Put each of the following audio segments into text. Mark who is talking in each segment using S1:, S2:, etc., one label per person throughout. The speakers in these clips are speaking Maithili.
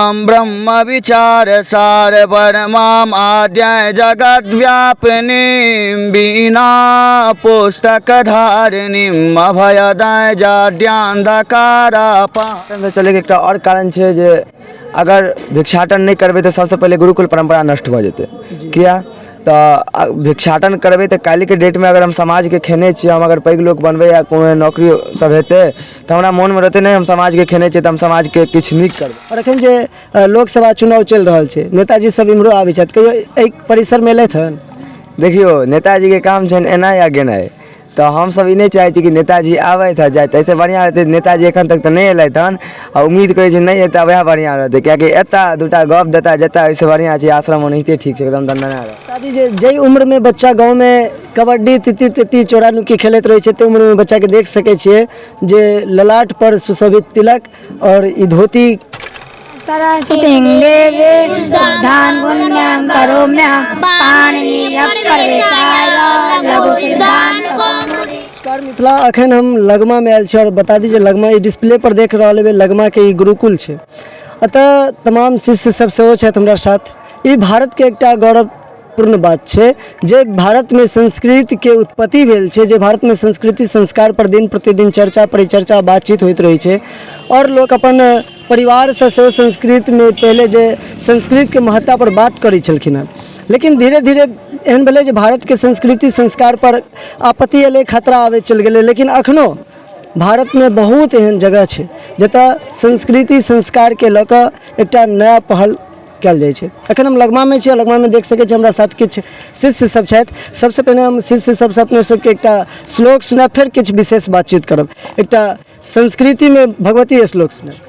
S1: ब्रह्म विचार सार परमाम आद्य जगद्व्यापिनीं बीना पुस्तक धारिणीं अभयदाय जाड्यान्धकारापा।
S2: चलैके एकटा आओर कारण छै जे अगर भिक्षाटन नहि करबै तऽ सबसँ पहिले गुरुकुल परम्परा नष्ट भऽ जेतै। किया तऽ भिक्षाटन करबै तऽ काल्हिके डेटमे अगर हम समाजके खेने छियै, हम अगर पैघ लोक बनबै या कोनो नौकरी सब हेतै तऽ हमरा मोनमे रहतै नहि हम समाजके खेने छियै तऽ हम समाजके किछु नीक करबै।
S3: आओर एखन जे लोकसभा चुनाव चलि रहल छै, नेताजी सब इम्हरो आबै छथि, कहियो एहि परिसरमे एलथि हन?
S2: देखियौ, नेताजीके काम छनि एनाइ आ गेनाइ, तऽ हमसब ई नहि चाहै छी कि नेताजी आबथि आ जाथि। एहिसँ बढ़िआँ रहतै नेताजी एखन तक तऽ नहि एलथि हन आ उम्मीद करै छी नहि एता, वएह बढ़िआँ रहतै, किएकि एता दूटा गप देता जेता, एहिसँ बढ़िआँ छै आश्रम ओनाहिते ठीक छै, एकदम दनदना रहत।
S3: दादी, जे जाहि उम्रमे बच्चा गाँवमे कबड्डी, तिती तिती, चोरा नुकी खेलैत रहै छै, ताहि उम्रमे बच्चाके देख सकै छियै जे ललाट पर सुशोभित तिलक आओर ई धोती।
S4: सरस्वतीं देवी श्रद्धां पुण्यां करोम्यहं पाणिनीय प्रवेशाय लघु सिद्धांत कौमुदी।
S3: नमस्कार मिथिला, अखन हम लगमामे आयल छी आओर बता दी जे लगमा ई डिस्प्ले पर देख रहल हेबै, लगमाके ई गुरुकुल छै। एतऽ तमाम शिष्य सब सेहो छथि हमरा साथ। ई भारतके एकटा गौरवपूर्ण बात छै जे भारतमे संस्कृतके उत्पत्ति भेल छै, जे भारतमे संस्कृति संस्कार पर दिन प्रतिदिन चर्चा परिचर्चा बातचीत होइत रहै छै आओर लोक अपन परिवारसँ सेहो संस्कृतमे पहिले जे संस्कृतके महत्तापर बात करै छलखिन हेँ, लेकिन धीरे धीरे एहन भेलै जे भारतके संस्कृति संस्कारपर आपत्ति एलै, खतरा आबैत चलि गेलै। लेकिन एखनो भारतमे बहुत एहन जगह छै जतऽ संस्कृति संस्कारके लऽ कऽ एकटा नया पहल कयल जाइ छै। एखन हम लगमामे छी, लगमामे देख सकै छी हमरा साथ किछु शिष्य सब छथि। सबसँ पहिने हम शिष्य सबसँ अपने सबके एकटा श्लोक सुनायब, फेर किछु विशेष बातचीत करब। एकटा संस्कृतिमे भगवती श्लोक सुनायब।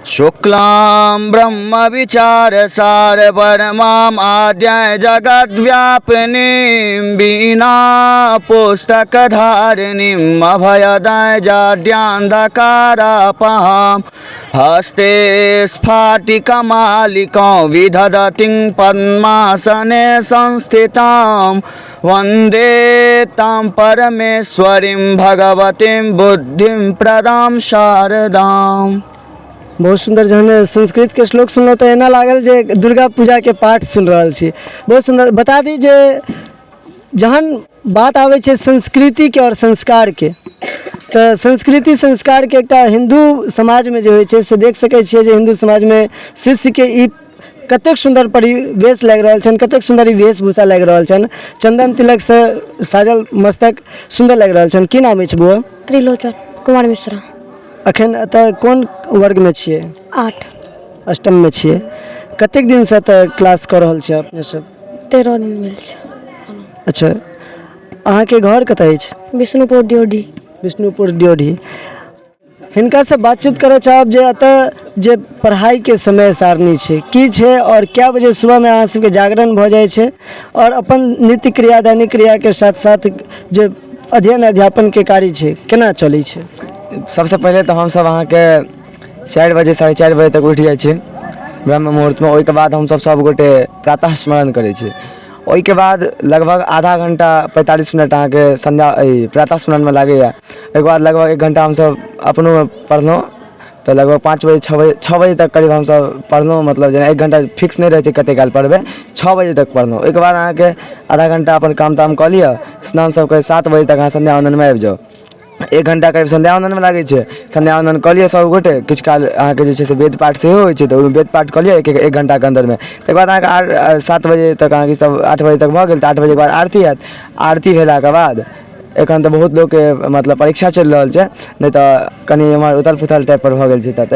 S1: शुक्लां ब्रह्म विचार सार परमाम आद्य जगद्व्यापिनीं बीना पुस्तक धारिणीं अभयदाय जाड्यान्धकारापहां हस्ते स्फाटिकमालिकां विदधतीं पद्मासने संस्थितां वन्दे तां परमेश्वरीं भगवतीं बुद्धिं प्रदां शारदां।
S3: बहुत सुन्दर, जहन संस्कृतके श्लोक सुनलहुँ तऽ एना लागल जे दुर्गा पूजाके पाठ सुनि रहल छी। बहुत सुन्दर। बता दी जे जहन बात आबै छै संस्कृतिके आओर संस्कारके, तऽ संस्कृति संस्कारके एकटा हिन्दू समाजमे जे होइ छै से देख सकै छियै जे हिन्दू समाजमे शिष्यके ई कतेक सुन्दर परिवेश लागि रहल छनि, कतेक सुन्दर ई वेशभूषा लागि रहल छनि, चन्दन तिलकसँ साजल मस्तक सुन्दर लागि रहल छनि। की नाम अछि बौआ?
S5: त्रिलोचन कुमार मिश्रा।
S3: अखन एतऽ कोन वर्गमे छियै?
S5: 8।
S3: अष्टममे छियै। कतेक दिनसँ एतऽ क्लास कऽ रहल छियै अपने सब?
S5: 13 दिन भेल छै।
S3: अच्छा, अहाँके घर कतऽ अछि?
S5: विष्णुपुर ड्योढ़ी।
S3: विष्णुपुर ड्योढ़ी। हिनकासँ बातचीत करऽ चाहब जे एतऽ जे पढ़ाइके समय सारणी छै की छै आओर कए बजे सुबहमे अहाँ सबके जागरण भऽ जाइ छै आओर अपन नित्य क्रिया दैनिक क्रियाके साथ साथ जे अध्ययन अध्यापनके कार्य छै केना चलै छै?
S2: सबसँ पहिले तऽ हमसब अहाँके 4 बजे 4:30 बजे तक उठि जाइ छी ब्रह्म मुहूर्तमे। ओहिके बाद हमसब सबगोटे प्रातः स्मरण करै छी। ओहिके बाद लगभग आधा घण्टा 45 मिनट अहाँके संध्या ई प्रातः स्मरणमे लागैए। ओहिके बाद लगभग 1 घण्टा हमसब अपनो पढ़लहुँ, तऽ लगभग 5 बजे 6 बजे 6 बजे तक करीब हमसब पढ़लहुँ। मतलब जेना 1 घण्टा फिक्स नहि रहै छै कतेक काल पढ़बै, 6 बजे तक पढ़लहुँ। ओहिके बाद अहाँके आधा घण्टा अपन काम ताम कऽ लिअ, स्नान सब कऽ 7 बजे तक अहाँ संध्या वन्दनमे आबि जाउ। 1 घण्टा करीब संध्या वन्दनमे लागै छै। संध्या वन्दन कऽ लिअ सब गोटे, किछु काल अहाँके जे छै से वेद पाठ सेहो होइ छै, तऽ ओहिमे वेद पाठ कऽ लिअ एक घण्टाके अन्दरमे। तकर बाद अहाँके 7 बजे तक अहाँके सब 8 बजे तक भऽ गेल, तऽ 8 बजेके बाद आरती हैत। आरती भेलाके बाद एखन तऽ बहुत लोकके मतलब परीक्षा चलि रहल छै, नहि तऽ कनि एम्हर उथल पुथल टाइपपर भऽ गेल छै, तऽ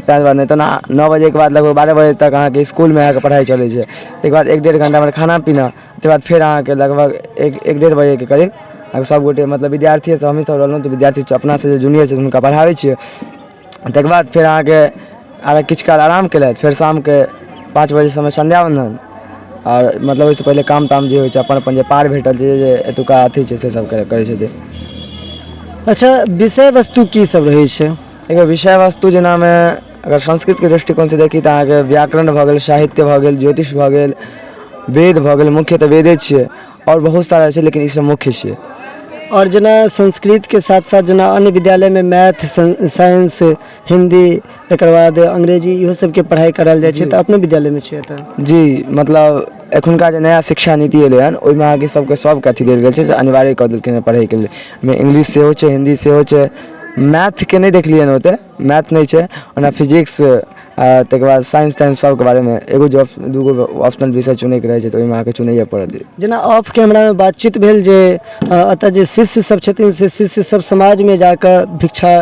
S2: ताहि दुआरे नहि तऽ ओना 9 बजेके बाद लगभग 12 बजे तक अहाँके इसकुलमे अहाँके पढ़ाइ चलै छै। ताहिके बाद 1-1.5 घण्टा एम्हर खाना पीना, ताहिके बाद फेर अहाँके लगभग 1-1.5 बजेके करीब अहाँके सबगोटे मतलब विद्यार्थी सब हमहीँ सब रहलहुँ, तऽ विद्यार्थी अपनासँ जे जूनियर छै हुनका पढ़ाबै छियै। तकर बाद फेर अहाँके आधा किछु काल आराम केलथि, फेर शामके 5 बजे समय संध्या वन्दन आओर मतलब ओहिसँ पहिले काम ताम जे होइ छै अपन अपन जे पार भेटल छै जे एतुका अथी छै से सब करै छथिन।
S3: अच्छा, विषय वस्तु की सब रहै छै?
S2: देखियौ, विषय वस्तु जेनामे अगर संस्कृतके दृष्टिकोणसँ देखी तऽ अहाँके व्याकरण भऽ गेल, साहित्य भऽ गेल, ज्योतिष भऽ गेल, वेद भऽ गेल, मुख्य तऽ वेदे छियै, आओर बहुत सारा छै लेकिन ईसब मुख्य छियै।
S3: आओर जेना संस्कृतके साथ साथ जेना अन्य विद्यालयमे मैथ साइंस हिन्दी तकर बाद अंग्रेजी इहो सबके पढ़ाइ करायल जाइ छै तऽ अपनो विद्यालयमे छै एतऽ?
S2: जी, मतलब एखुनका जे नया शिक्षा नीति एलै हन ओहिमे अहाँके सबके सबके अथी देल गेल छै जे अनिवार्य कऽ देलखिन हँ पढ़ैके लेल। ओहिमे इंग्लिश सेहो छै, हिन्दी सेहो छै। मैथके नहि देखलियै हन ओतेक, मैथ नहि छै। ओना फिजिक्स आ तकर बाद साइंस ताइंस सबके बारेमे एगो जे दूगो ऑप्शनल विषय चुनैके रहै छै तऽ ओहिमे अहाँके चुनैए पड़त।
S3: जेना ऑफ कैमरामे बातचीत भेल जे एतऽ जे शिष्य सब छथिन से शिष्य सब समाजमे जाकऽ भिक्षा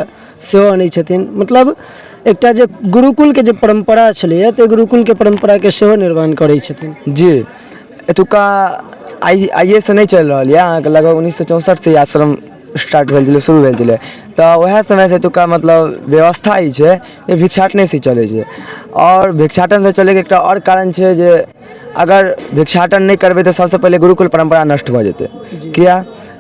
S3: सेहो अनै छथिन, मतलब एकटा जे गुरुकुलके जे परम्परा छलैए तऽ गुरुकुलके परम्पराके सेहो निर्वहन करै छथिन।
S2: जी, एतुका आइ आइएसँ नहि चलि रहल यऽ, अहाँके लगभग 1964सँ ई आश्रम स्टार्ट भेल छलै, शुरू भेल छलै। तऽ वएह समयसँ एतुका मतलब व्यवस्था ई छै जे भिक्षाटनेसँ चलै छै। आओर भिक्षाटनसँ चलैके एकटा आओर कारण छै जे अगर भिक्षाटन नहि करबै तऽ सबसँ पहिले गुरुकुल परम्परा नष्ट भऽ जेतै। किया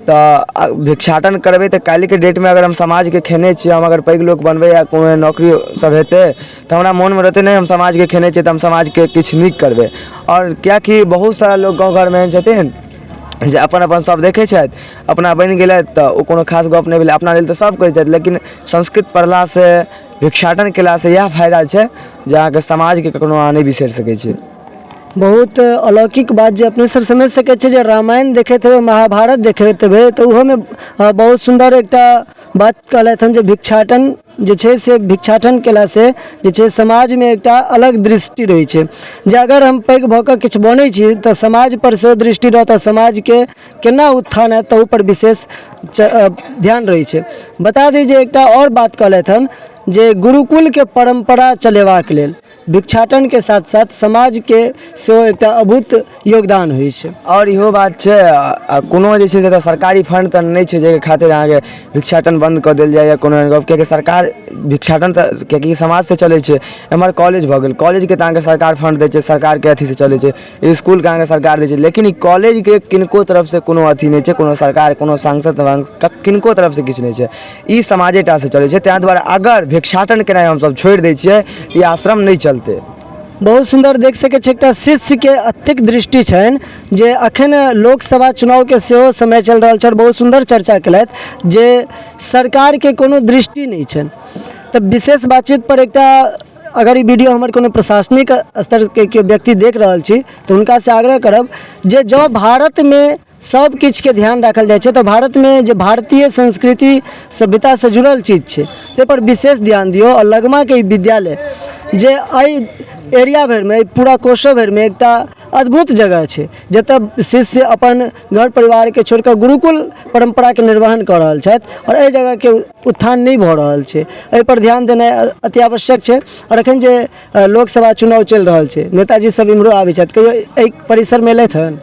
S2: तऽ भिक्षाटन करबै तऽ काल्हिके डेटमे अगर हम समाजके खेने छियै, हम अगर पैघ लोक बनबै या कोनो नौकरी सब हेतै तऽ हमरा मोनमे रहतै नहि हम समाजके खेने छियै तऽ हम समाजके किछु नीक करबै। आओर किएकि बहुत सारा लोक गाँव घरमे एहन छथिन जे अपन अपन सब देखै छथि, अपना बनि गेलथि तऽ ओ कोनो खास गप नहि भेलै, अपना लेल तऽ सब करै छथि। लेकिन संस्कृत पढ़लासँ, भिक्षाटन कयलासँ इएह फायदा छै जे अहाँके समाजके कखनो अहाँ नहि बिसरि सकै छी।
S3: बहुत अलौकिक बात जे अपने सब समझि सकै छियै जे रामायण देखैत हेबै, महाभारत देखैत हेबै तऽ ओहोमे बहुत सुन्दर एकटा बात कहलथि हन जे भिक्षाटन जे छै से भिक्षाटन कयलासँ जे छै समाजमे एकटा अलग दृष्टि रहै छै जे अगर हम पैघ भऽ कऽ किछु बनै छी तऽ समाजपर सेहो दृष्टि रहत आओर समाजके केना उत्थान हैत तहूपर विशेष ध्यान रहै छै। बता दी जे एकटा आओर बात कहलथि हन जे गुरुकुलके परम्परा चलेबाक लेल भिक्षाटनके साथ साथ समाजके सेहो एकटा अभूत योगदान होइ छै।
S2: आओर इहो बात छै, आ कोनो जे छै से सरकारी फण्ड तऽ नहि छै जाहिके खातिर अहाँके भिक्षाटन बन्द कऽ देल जाइए कोनो एहन गप, किएकि सरकार भिक्षाटन तऽ किएकि समाजसँ चलै छै। एम्हर कॉलेज भऽ गेल, कॉलेजके तऽ अहाँके सरकार फण्ड दै छै, सरकारके अथीसँ चलै छै। इसकुलके अहाँके सरकार दै छै, लेकिन ई कॉलेजके किनको तरफसँ कोनो अथी नहि छै, कोनो सरकार, कोनो सांसद, किनको तरफसँ किछु नहि छै, ई समाजेटासँ चलै छै। ताहि दुआरे अगर भिक्षाटन केनाइ हमसभ छोड़ि दै छियै, ई आश्रम नहि चलतै।
S3: बहुत सुन्दर, देख सकै छियै एकटा शिष्यके एतेक दृष्टि छनि जे अखन लोकसभा चुनावके सेहो समय चलि रहल छै आओर बहुत सुन्दर चर्चा केलथि जे सरकारके कोनो दृष्टि नहि छनि। तऽ विशेष बातचीत पर एकटा अगर ई वीडियो हमर कोनो प्रशासनिक स्तरके केओ व्यक्ति देख रहल छी तऽ हुनकासँ आग्रह करब जे जँ भारतमे सब किछुके ध्यान राखल जाइ छै तऽ भारतमे जे भारतीय संस्कृति सभ्यतासँ जुड़ल चीज छै ताहिपर विशेष ध्यान दियौ। आओर लगमाके ई विद्यालय जे एहि एरिया भरिमे, एहि पूरा कोसो भरिमे एकटा अद्भुत जगह छै जतऽ शिष्य अपन घर परिवारके छोड़ि कऽ गुरुकुल परम्पराके निर्वहन कऽ रहल छथि आओर एहि जगहके उत्थान नहि भऽ रहल छै, एहिपर ध्यान देनाइ अति आवश्यक छै। आओर एखन जे लोकसभा चुनाव चलि रहल छै, नेताजी सब इम्हरो आबै छथि, कहियो एहि परिसरमे एलथि हन?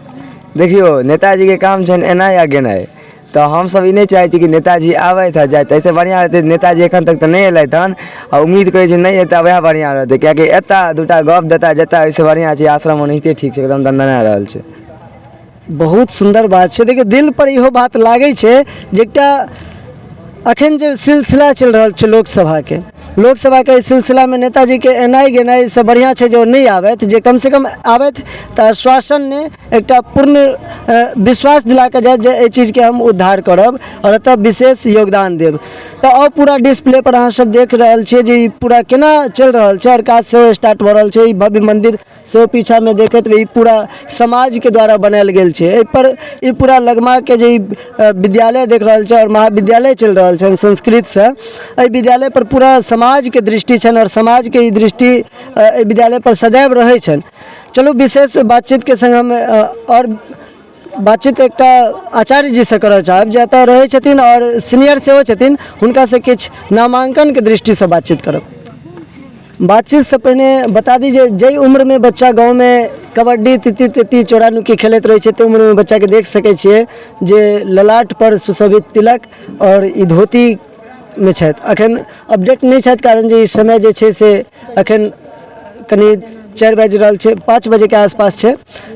S2: देखियौ, नेताजीके काम छनि एनाइ आ गेनाइ, तऽ हमसभ ई नहि चाहै छी कि नेताजी आबथि आ जाथि। एहिसँ बढ़िआँ रहतै नेताजी एखन तक तऽ नहि एलथि हन आ उम्मीद करै छी नहि एता, वएह बढ़िआँ रहतै, किएकि एता दूटा गप देता जेता, एहिसँ बढ़िआँ छै आश्रम ओनाहिते ठीक छै, एकदम दनदना रहल छै।
S3: बहुत सुन्दर बात छै। देखियौ, दिल पर इहो बात लागै छै जे एकटा अखन जे सिलसिला चलि रहल छै लोकसभाके, लोकसभाके एहि सिलसिलामे नेताजीके एनाइ गेनाइसँ बढ़िआँ छै जे ओ नहि आबथि, जे कमसँ कम आबथि तऽ आश्वासन नहि, एकटा पूर्ण विश्वास दिलाकऽ जाथि जे एहि चीजके हम उद्धार करब आओर एतऽ विशेष योगदान देब। तऽ आउ, पूरा डिस्प्ले पर अहाँ सब देख रहल छियै जे ई पूरा केना चलि रहल छै आओर काज सेहो स्टार्ट भऽ रहल छै। ई भव्य मन्दिर सेहो पीछामे देखैत ई पूरा समाजके द्वारा बनायल गेल छै। एहिपर ई पूरा लगमाके जे ई विद्यालय देख रहल छै आओर महाविद्यालय चलि रहल छनि संस्कृतसँ, एहि विद्यालयपर पूरा समाजके दृष्टि छनि आओर समाजके ई दृष्टि एहि विद्यालयपर सदैव रहै छनि। चलू, विशेष बातचीतके सङ्ग हम आओर बातचीत एकटा आचार्य जीसँ करऽ चाहब जे एतऽ रहै छथिन आओर सीनियर सेहो छथिन, हुनकासँ किछु नामाङ्कनके दृष्टिसँ बातचीत करब। बातचीतसँ पहिने बता दी जे जाहि उम्रमे बच्चा गाँवमे कबड्डी, तिती तिती, चोरा नुकी खेलैत रहै छै, ताहि उम्रमे बच्चाके देख सकै छियै जे ललाटपर सुशोभित तिलक आओर ई धोतीमे छथि। एखन अपडेट नहि छथि, कारण जे ई समय जे छै से एखन कनि 4 बाजि रहल छै, 5 बजेके आसपास छै,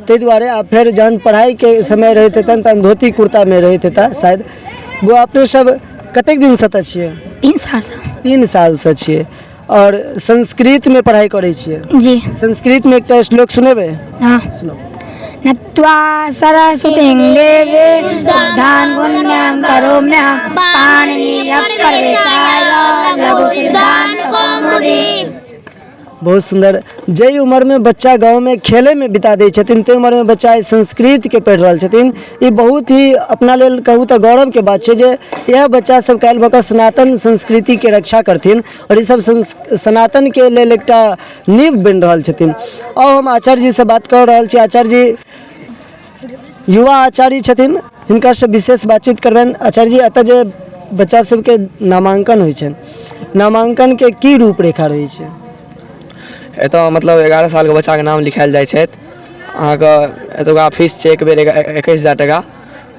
S3: ताहि दुआरे। आ फेर जहन पढ़ाइके समय रहैत हेतनि तहन धोती कुर्तामे रहैत हेता शायद। बौआ, अपने सब कतेक दिनसँ एतऽ छियै?
S4: 3 सालसँ।
S3: 3 सालसँ छियै आओर संस्कृतमे पढ़ाइ करै छियै?
S4: जी।
S3: संस्कृतमे एकटा श्लोक सुनेबै?
S4: हँ।
S3: सुनाउ।
S4: नत्वा सरस्वतीं देवी श्रद्धां पुण्यां करोम्यहं पाणिनीय प्रवेशाय लघु सिद्धांत कौमुदी।
S3: बहुत सुन्दर। जाहि उमरमे बच्चा गाँवमे खेलैमे बिता दै छथिन ताहि उमरमे बच्चा आइ संस्कृतके पढ़ि रहल छथिन। ई बहुत ही अपना लेल कहू तऽ गौरवके बात छै जे इएह बच्चा सब काल्हि भऽ कऽ सनातन संस्कृतिके रक्षा करथिन आओर ई सब सनातनके लेल एकटा नींव बनि रहल छथिन। आउ हम आचार्य जीसँ बात कऽ रहल छी। आचार्य जी युवा आचार्य छथिन, हिनकासँ विशेष बातचीत करबनि। आचार्य जी, एतऽ जे बच्चा सबके नामाङ्कन होइ छनि, नामाङ्कनके की रूपरेखा रहै छै?
S2: एतऽ मतलब 11 सालके बच्चाके नाम लिखायल जाइ छथि। अहाँके एतुका फीस छै एक बेर 21,000 टाका।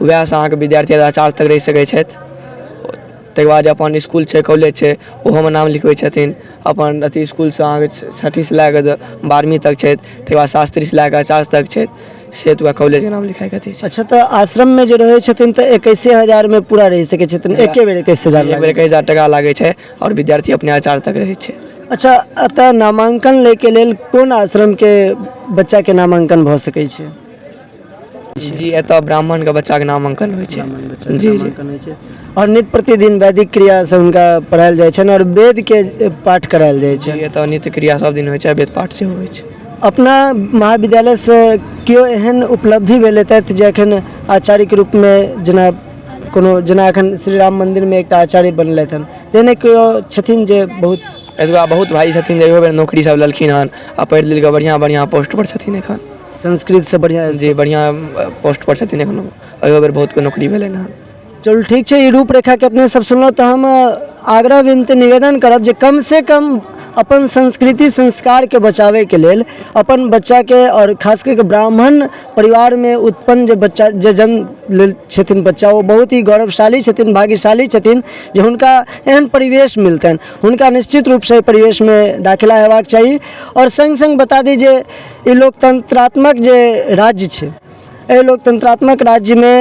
S2: वएहसँ अहाँके विद्यार्थी आचार्य तक रहि सकै छथि। ताहिके बाद जे अपन इसकुल छै, कॉलेज छै, ओहोमे नाम लिखबै छथिन। अपन अथी इसकुलसँ अहाँके छठीसँ लए कऽ 12वीं तक छथि, ताहिके बाद शास्त्रीसँ लए कऽ आचार्य तक छथि, से एतुका कॉलेजके नाम लिखाइके अथी छै।
S3: अच्छा, तऽ आश्रममे जे रहै छथिन तऽ 21,000मे पूरा रहि सकै छथिन? एके बेर 21,000?
S2: एक बेर 21,000 टाका लागै छै आओर विद्यार्थी अपने आचार्य तक रहै छै।
S3: अच्छा, एतऽ नामाङ्कन लैके लेल कोन आश्रमके बच्चाके नामाङ्कन भऽ सकै छै?
S2: जी, एतऽ ब्राह्मणके बच्चाके नामाङ्कन होइ छै। जी जी।
S3: नामाङ्कन होइ छै आओर नित्य प्रतिदिन वैदिक क्रियासँ हुनका पढ़ायल जाइ छनि आओर वेदके पाठ करायल जाइ छै।
S2: जी, एतऽ नित्य क्रिया सब दिन होइ छै, वेद पाठ सेहो होइ छै।
S3: अपना महाविद्यालयसँ केओ एहन उपलब्धि भेल हेतथि जे एखन आचार्यके रूपमे, जेना कोनो जेना एखन श्री राम मन्दिरमे एकटा आचार्य बनलथि हन, तेहने केओ छथिन जे बहुत?
S2: एतुका बहुत भाइ छथिन जे इहो बेर नौकरी सब लेलखिन हन आ पढ़ि लिखि कऽ बढ़िआँ बढ़िआँ पोस्टपर छथिन एखन।
S3: संस्कृतसँ बढ़िआँ?
S2: जी, बढ़िआँ पोस्टपर छथिन एखनो। इहो बेर बहुतके नौकरी भेलनि हन।
S3: चलू ठीक छै, ई रूपरेखाके अपने सब सुनलहुँ तऽ हम आग्रह विनती निवेदन करब जे कमसँ कम अपन संस्कृति संस्कारके बचाबैके लेल अपन बच्चाके आओर खास कऽ कऽ ब्राह्मण परिवारमे उत्पन्न जे बच्चा जे जन्म लेल छथिन बच्चा, ओ बहुत ही गौरवशाली छथिन, भाग्यशाली छथिन जे हुनका एहन परिवेश मिलतनि। हुनका निश्चित रूपसँ एहि परिवेशमे दाखिला हेबाक चाही। आओर सङ्ग सङ्ग बता दी जे ई लोकतन्त्रात्मक जे राज्य छै, एहि लोकतन्त्रात्मक राज्यमे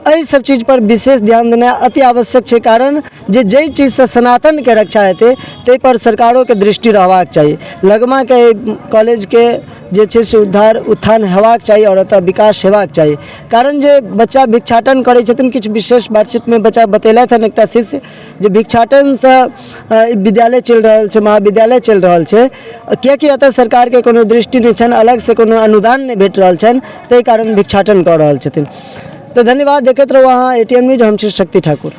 S3: एहि सब चीजपर विशेष ध्यान देनाइ अति आवश्यक छै, कारण जे जाहि चीजसँ सनातनके रक्षा हेतै ताहिपर सरकारोके दृष्टि रहबाक चाही। लगमाके एहि कॉलेजके जे छै से उद्धार उत्थान हेबाक चाही आओर एतऽ विकास हेबाक चाही, कारण जे बच्चा भिक्षाटन करै छथिन, किछु विशेष बातचीतमे बच्चा बतेलथि हन एकटा शिष्य जे भिक्षाटनसँ विद्यालय चलि रहल छै, महाविद्यालय चलि रहल छै, किएकि एतऽ सरकारके कोनो दृष्टि नहि छनि, अलगसँ कोनो अनुदान नहि भेट रहल छनि, ताहि कारण भिक्षाटन कऽ रहल छथिन। तऽ धन्यवाद, देखैत रहू अहाँ ए टी एन न्यूज। हम छी शक्ति ठाकुर।